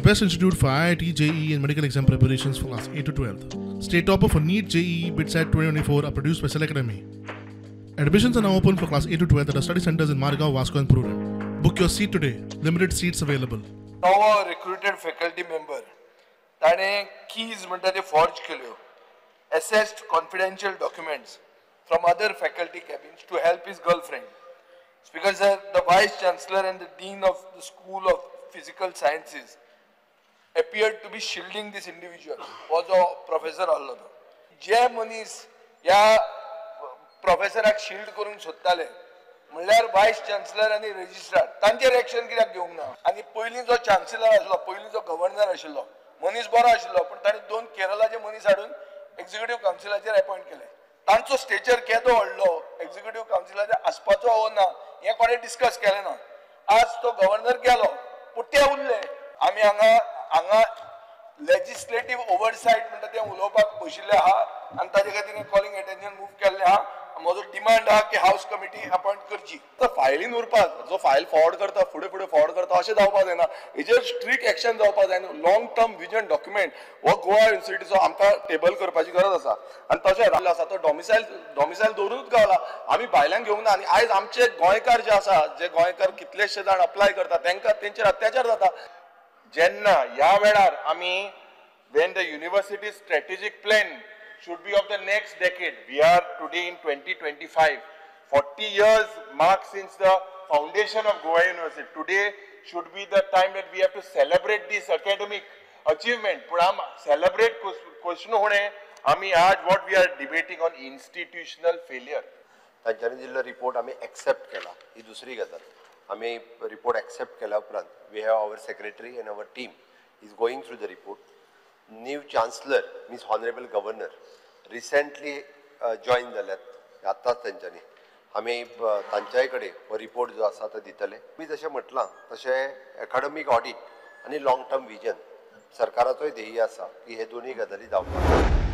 best institute for IIT, JEE and medical exam preparations for class 8 to 12. State topper for NEET, JEE, BITSAT 2024 are produced by Cell Academy. Admissions are now open for class 8 to 12 at our study centers in Margao, Vasco and Porvorim. Book your seat today. Limited seats available. नवो recruited faculty member ताणें keys म्हणटा ते forge केल्यो, accessed confidential documents from other faculty cabins to help his girlfriend. Speaker sir, the Vice Chancellor and the Dean of the School of Physical Sciences appeared to be shielding this individual. हो जो professor आहलो तो जे मनीस ह्या प्रोफेसराक shield करूंक सोदताले म्हणल्यार voice chancellor आनी registrar तांचेर एक्शन कित्याक घेवंक ना. आनी पयलीं जो चान्सलर आशिल्लो, पयलीं जो गव्हर्नर आशिल्लो, मनीस बरो आशिल्लो, पूण ताणें दोन केरलाचे मनीस हाडून एक्झिक्युटीव कावन्सिलाचेर अपॉयंट केले. तांचो स्टेचर केदो व्हडलो एक्झिक्युटीव कावन्सिलाचेर आसपाचो हो ना हें कोणें डिस्कस केलें ना. आज तो गव्हर्नर गेलो पूण ते उरले. आमी हांगा हांगा लेजिस्लेटीव ओवरसायट म्हणटा तें उलोवपाक बशिल्ले आहा आनी ताजे खातीर कॉलिंग अटेन्शन मूव केल्लें आहा. म्हजो डिमांड आहा की हावस कमिटी अपॉयंट करची. तर फायलीन उरपाक जो फायल फॉरवर्ड करता फुडें फुडें फॉरवर्ड करता अशें जावपाक जायना. हेजेर स्ट्रिक्ट एक्शन जावपाक जाय. लॉंग टर्म विजन डॉक्युमेंट हो गोवा युनिवर्सिटीचो आमकां टेबल करपाची गरज आसा. आनी तशें आसा तो डॉमिसायल दवरूनच गावला. आमी भायल्यान घेवंक ना. आनी आयज आमचे गोंयकार जे आसा, जे गोंयकार कितलेशे जाण अप्लाय करता तांकां तेंचेर अत्याचार जाता. जेन्ना ह्या वेळार आमी when the university strategic plan should be of the next decade. We are today in 2025, 40 years mark since the foundation of Goa University. Today should be the time that we have to celebrate this academic achievement. But am celebrate question hone ami aaj what we are debating on institutional failure. तांच्यांनी दिल्लो report आमी accept केला ही दुसरी गजाल. आमी report accept केल्या उपरांत we have our secretary and our team is going through the report. New chancellor means honourable governor recently join जाल्यात आत्ताच तेंच्यांनी. आमी तांच्याय कडेन हो रिपोर्ट जो आसा तो दितले. आमी जशें म्हटलां तशें एकाडमीक ऑडीट आनी लॉंग टर्म विजन सरकाराचोय ध्येय आसा की हे दोनूय गजाली जावपाक.